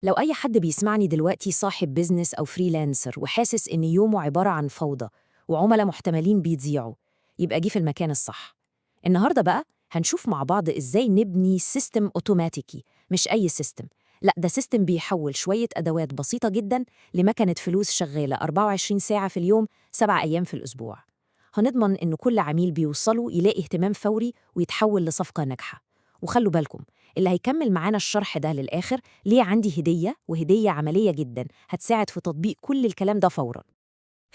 لو أي حد بيسمعني دلوقتي صاحب business أو freelancer وحاسس إن يومه عبارة عن فوضى وعملاء محتملين بيضيعوا، يبقى جه في المكان الصح. النهاردة بقى هنشوف مع بعض إزاي نبني system أوتوماتيكي، مش أي system، لا ده system بيحول شوية أدوات بسيطة جدا لمكنة فلوس شغالة 24 ساعة في اليوم، 7 أيام في الأسبوع. هنضمن إن كل عميل بيوصله يلاقي اهتمام فوري ويتحول لصفقة ناجحة. وخلوا بالكم، اللي هيكمل معانا الشرح ده للآخر ليه عندي هدية، وهدية عملية جدا هتساعد في تطبيق كل الكلام ده فورا.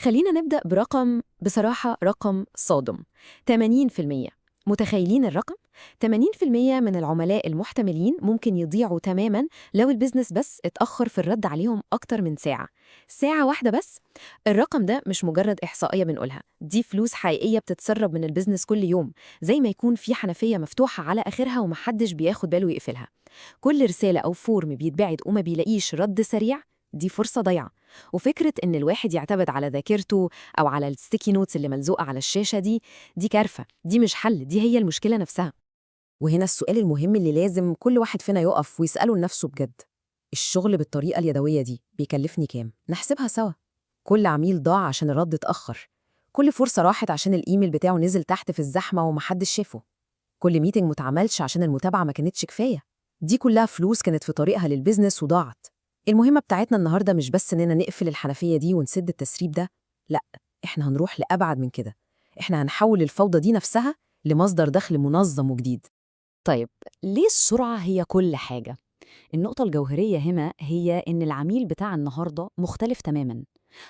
خلينا نبدأ برقم، بصراحة رقم صادم: 80%. متخيلين الرقم؟ 80% من العملاء المحتملين ممكن يضيعوا تماما لو ال business بس اتأخر في الرد عليهم أكتر من ساعة، ساعة واحدة بس. الرقم ده مش مجرد إحصائية بنقولها، دي فلوس حقيقية بتتسرب من ال business كل يوم، زي ما يكون في حنفية مفتوحة على آخرها ومحدش بياخد باله يقفلها. كل رسالة أو form بيتبعت وما بيلاقيش رد سريع، دي فرصة ضايعة. وفكرة إن الواحد يعتمد على ذاكرته أو على ال sticky notes اللي ملزوقة على الشاشة دي، دي كارثة، دي مش حل، دي هي المشكلة نفسها. وهنا السؤال المهم اللي لازم كل واحد فينا يقف ويسأله لنفسه بجد: الشغل بالطريقة اليدوية دي بيكلفني كام؟ نحسبها سوا. كل عميل ضاع عشان الرد اتأخر، كل فرصة راحت عشان الإيميل بتاعه نزل تحت في الزحمة ومحدش شافه، كل meeting متعملش عشان المتابعة ما كانتش كفاية، دي كلها فلوس كانت في طريقها لل business وضاعت. المهمة بتاعتنا النهاردة مش بس إننا نقفل الحنفية دي ونسد التسريب ده، لأ، إحنا هنروح لأبعد من كده. إحنا هنحول الفوضى دي نفسها لمصدر دخل منظم وجديد. طيب، ليه السرعة هي كل حاجة؟ النقطة الجوهرية هنا هي إن العميل بتاع النهاردة مختلف تماماً.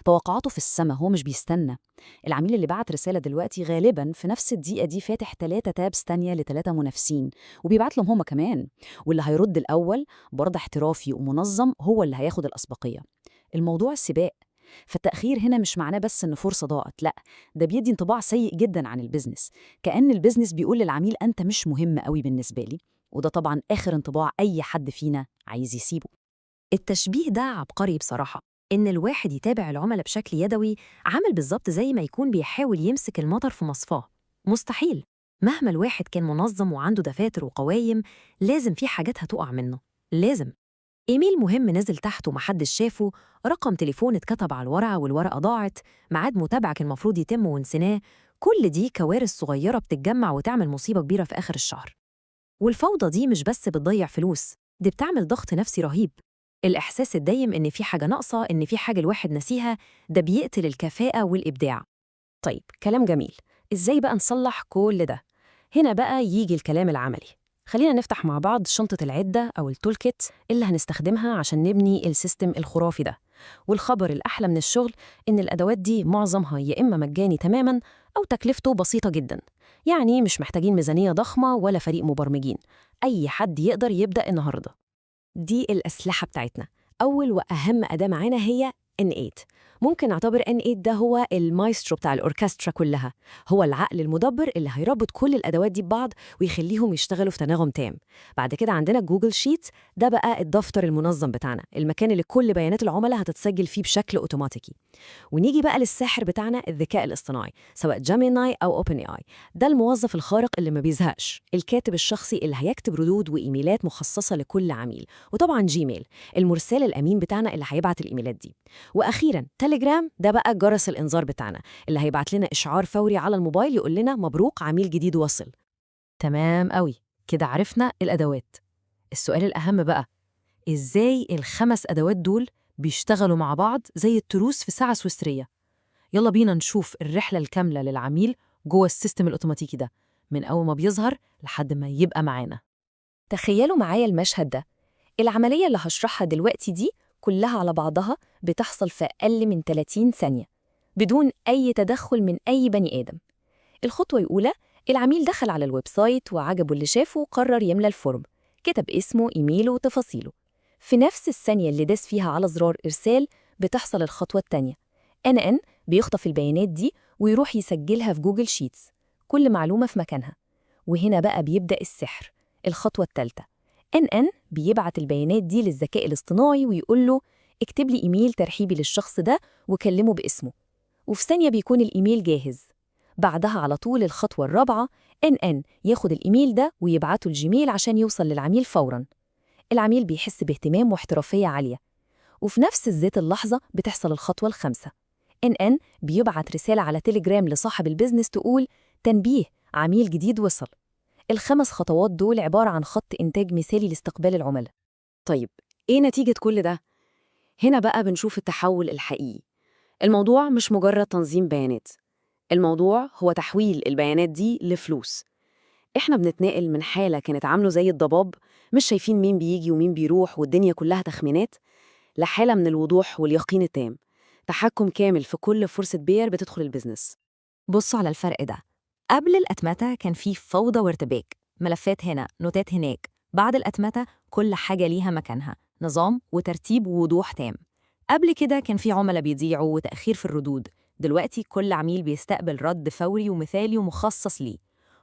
توقعاته في السما، هو مش بيستنى. العميل اللي بعت رسالة دلوقتي غالباً في نفس الدقيقة دي فاتح تلاتة tabs تانية لتلاتة منافسين وبيبعت لهم هما كمان، واللي هيرد الأول برد احترافي ومنظم هو اللي هياخد الأسبقية. الموضوع سباق، فالتأخير هنا مش معناه بس إن فرصة ضاعت، لأ، ده بيدي انطباع سيء جدا عن ال business، كأن ال business بيقول للعميل أنت مش مهم قوي بالنسبة لي، وده طبعا آخر انطباع أي حد فينا عايز يسيبه. التشبيه ده عبقري بصراحة، إن الواحد يتابع العملاء بشكل يدوي عامل بالظبط زي ما يكون بيحاول يمسك المطر في مصفاه. مستحيل. مهما الواحد كان منظم وعنده دفاتر وقوايم، لازم في حاجات هتقع منه، لازم. إيميل مهم نزل تحت ومحدش شافه، رقم تليفون اتكتب على الورقة والورقة ضاعت، ميعاد متابعة كان المفروض يتم ونسيناه. كل دي كوارث صغيرة بتتجمع وتعمل مصيبة كبيرة في آخر الشهر. والفوضى دي مش بس بتضيع فلوس، دي بتعمل ضغط نفسي رهيب. الإحساس الدايم إن في حاجة ناقصة، إن في حاجة الواحد نسيها، ده بيقتل الكفاءة والإبداع. طيب، كلام جميل، إزاي بقى نصلح كل ده؟ هنا بقى يجي الكلام العملي. خلينا نفتح مع بعض شنطة العدة أو ال toolkit اللي هنستخدمها عشان نبني ال system الخرافي ده. والخبر الأحلى من الشغل إن الأدوات دي معظمها يا إما مجاني تماماً أو تكلفته بسيطة جداً، يعني مش محتاجين ميزانية ضخمة ولا فريق مبرمجين. أي حد يقدر يبدأ النهاردة. دي الأسلحة بتاعتنا. أول وأهم أداة معانا هي N8. ممكن نعتبر N8 ده هو المايسترو بتاع الأوركسترا كلها، هو العقل المدبر اللي هيربط كل الأدوات دي ببعض ويخليهم يشتغلوا في تناغم تام. بعد كده عندنا Google Sheets، ده بقى الدفتر المنظم بتاعنا، المكان اللي كل بيانات العملاء هتتسجل فيه بشكل أوتوماتيكي. ونيجي بقى للساحر بتاعنا، الذكاء الاصطناعي، سواء Gemini أو OpenAI. ده الموظف الخارق اللي ما بيزهقش، الكاتب الشخصي اللي هيكتب ردود وإيميلات مخصصة لكل عميل. وطبعا Gmail، المرسال الأمين بتاعنا اللي هيبعت الإيميلات دي. وأخيرا تليجرام، ده بقى جرس الإنذار بتاعنا اللي هيبعت لنا إشعار فوري على الموبايل يقول لنا مبروك، عميل جديد وصل. تمام قوي، كده عرفنا الأدوات. السؤال الأهم بقى: إزاي الخمس أدوات دول بيشتغلوا مع بعض زي التروس في ساعة سويسرية؟ يلا بينا نشوف الرحلة الكاملة للعميل جوه ال system الأوتوماتيكي ده، من أول ما بيظهر لحد ما يبقى معانا. تخيلوا معايا المشهد ده. العملية اللي هشرحها دلوقتي دي كلها على بعضها بتحصل في أقل من 30 ثانية، بدون أي تدخل من أي بني آدم. الخطوة الأولى: العميل دخل على ال website وعجبه اللي شافه وقرر يملى ال form، كتب اسمه، إيميله وتفاصيله. في نفس الثانية اللي داس فيها على زرار إرسال بتحصل الخطوة التانية. n8n بيخطف البيانات دي ويروح يسجلها في Google Sheets، كل معلومة في مكانها. وهنا بقى بيبدأ السحر. الخطوة الثالثة: n8n بيبعت البيانات دي للذكاء الاصطناعي ويقول له اكتب لي إيميل ترحيبي للشخص ده وكلمه باسمه، وفي ثانية بيكون الإيميل جاهز. بعدها على طول الخطوة الرابعة: n8n ياخد الإيميل ده ويبعته ل Gmail عشان يوصل للعميل فوراً. العميل بيحس باهتمام واحترافية عالية. وفي نفس ذات اللحظة بتحصل الخطوة الخامسة، إن بيبعت رسالة على تليجرام لصاحب ال business تقول تنبيه، عميل جديد وصل. الخمس خطوات دول عبارة عن خط إنتاج مثالي لاستقبال العملاء. طيب، إيه نتيجة كل ده؟ هنا بقى بنشوف التحول الحقيقي. الموضوع مش مجرد تنظيم بيانات، الموضوع هو تحويل البيانات دي لفلوس. إحنا بنتنقل من حالة كانت عاملة زي الضباب، مش شايفين مين بيجي ومين بيروح والدنيا كلها تخمينات، لحالة من الوضوح واليقين التام، تحكم كامل في كل فرصة بيع بتدخل ال business. بصوا على الفرق ده. قبل الأتمتة كان في فوضى وارتباك، ملفات هنا، نوتات هناك. بعد الأتمتة كل حاجة ليها مكانها، نظام وترتيب ووضوح تام. قبل كده كان في عملاء بيضيعوا وتأخير في الردود، دلوقتي كل عميل بيستقبل رد فوري ومثالي ومخصص ليه.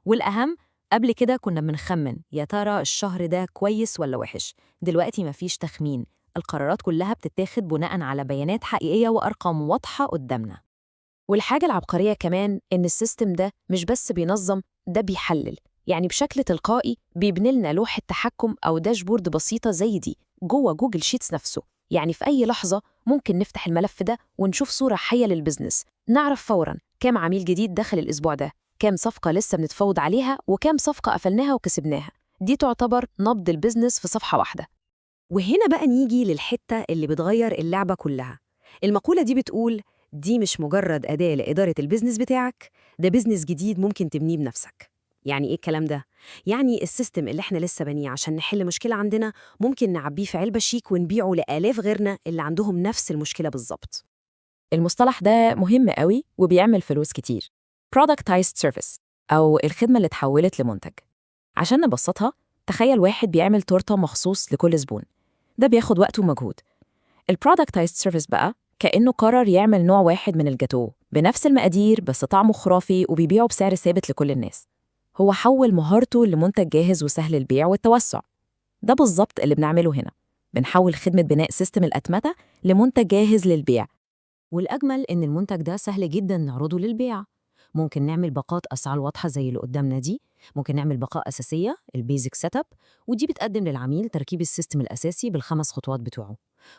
والأهم، قبل كده كنا بنخمن يا ترى الشهر ده كويس ولا وحش، دلوقتي مفيش تخمين، القرارات كلها بتتاخد بناء على بيانات حقيقية وأرقام واضحة قدامنا. والحاجة العبقرية كمان إن ال system ده مش بس بينظم، ده بيحلل. يعني بشكل تلقائي بيبني لنا لوحة تحكم أو dashboard بسيطة زي دي جوه Google Sheets نفسه. يعني في أي لحظة ممكن نفتح الملف ده ونشوف صورة حية لل business، نعرف فوراً كام عميل جديد دخل الأسبوع ده، كام صفقة لسه بنتفاوض عليها، وكام صفقة قفلناها وكسبناها. دي تعتبر نبض ال business في صفحة واحدة. وهنا بقى نيجي للحتة اللي بتغير اللعبة كلها. المقولة دي بتقول دي مش مجرد أداة لإدارة ال business بتاعك، ده business جديد ممكن تبنيه بنفسك. يعني إيه الكلام ده؟ يعني ال system اللي إحنا لسه بنيه عشان نحل مشكلة عندنا ممكن نعبيه في علبة شيك ونبيعه لآلاف غيرنا اللي عندهم نفس المشكلة بالظبط. المصطلح ده مهم قوي وبيعمل فلوس كتير. Productized Service، أو الخدمة اللي اتحولت لمنتج. عشان نبسطها، تخيل واحد بيعمل تورتة مخصوص لكل زبون، ده بياخد وقت ومجهود. ال Productized Service بقى كأنه قرر يعمل نوع واحد من الجاتوه بنفس المقادير بس طعمه خرافي وبيبيعه بسعر ثابت لكل الناس. هو حول مهارته لمنتج جاهز وسهل البيع والتوسع. ده بالظبط اللي بنعمله هنا، بنحول خدمة بناء system الأتمتة لمنتج جاهز للبيع. والأجمل إن المنتج ده سهل جداً نعرضه للبيع. ممكن نعمل باقات أسعار واضحة زي اللي قدامنا دي، ممكن نعمل باقة أساسية ال basic setup، ودي بتقدم للعميل تركيب ال system الأساسي بالخمس خطوات بتوعه.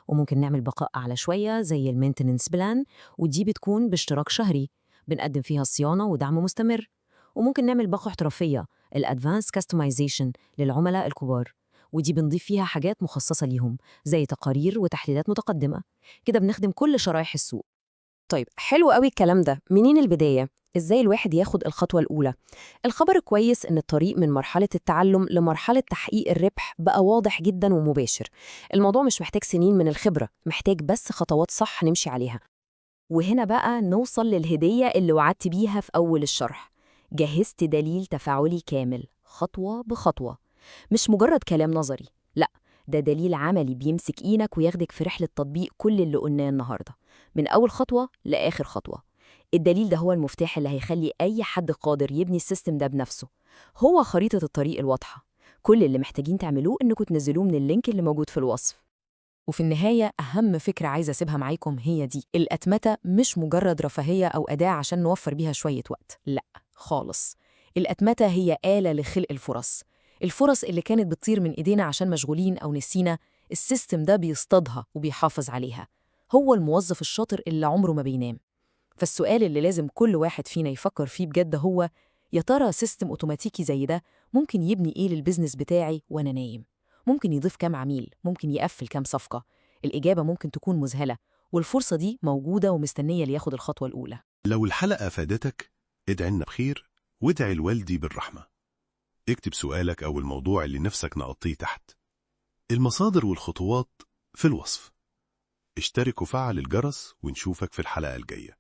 وممكن نعمل باقة أعلى شوية زي ال maintenance plan، ودي بتكون باشتراك شهري بنقدم فيها صيانة ودعم مستمر. وممكن نعمل باقة احترافية ال advanced customization للعملاء الكبار، ودي بنضيف فيها حاجات مخصصة ليهم زي تقارير وتحليلات متقدمة. كده بنخدم كل شرائح السوق. طيب، حلو قوي الكلام ده. منين البداية؟ إزاي الواحد ياخد الخطوة الأولى؟ الخبر الكويس إن الطريق من مرحلة التعلم لمرحلة تحقيق الربح بقى واضح جدا ومباشر. الموضوع مش محتاج سنين من الخبرة، محتاج بس خطوات صح نمشي عليها. وهنا بقى نوصل للهدية اللي وعدت بيها في أول الشرح. جهزت دليل تفاعلي كامل خطوة بخطوة، مش مجرد كلام نظري، لا، ده دليل عملي بيمسك إيدك وياخدك في رحلة تطبيق كل اللي قلناه النهاردة من أول خطوة لآخر خطوة. الدليل ده هو المفتاح اللي هيخلي أي حد قادر يبني ال system ده بنفسه. هو خريطة الطريق الواضحة. كل اللي محتاجين تعملوه إنكم تنزلوه من ال link اللي موجود في الوصف. وفي النهاية أهم فكرة عايزة أسيبها معاكم هي دي: الأتمتة مش مجرد رفاهية أو أداة عشان نوفر بيها شوية وقت، لا خالص. الأتمتة هي آلة لخلق الفرص. الفرص اللي كانت بتطير من إيدينا عشان مشغولين أو نسينا، ال system ده بيصطادها وبيحافظ عليها. هو الموظف الشاطر اللي عمره ما بينام. فالسؤال اللي لازم كل واحد فينا يفكر فيه بجد هو: يا ترى system أوتوماتيكي زي ده ممكن يبني إيه لل business بتاعي وأنا نايم؟ ممكن يضيف كام عميل؟ ممكن يقفل كام صفقة؟ الإجابة ممكن تكون مذهلة، والفرصة دي موجودة ومستنية لياخد الخطوة الأولى. لو الحلقة فادتك، ادعي لنا بخير وادعي لوالدي بالرحمة. اكتب سؤالك أو الموضوع اللي نفسك نغطيه تحت. المصادر والخطوات في الوصف. اشترك وفعل الجرس ونشوفك في الحلقة الجاية.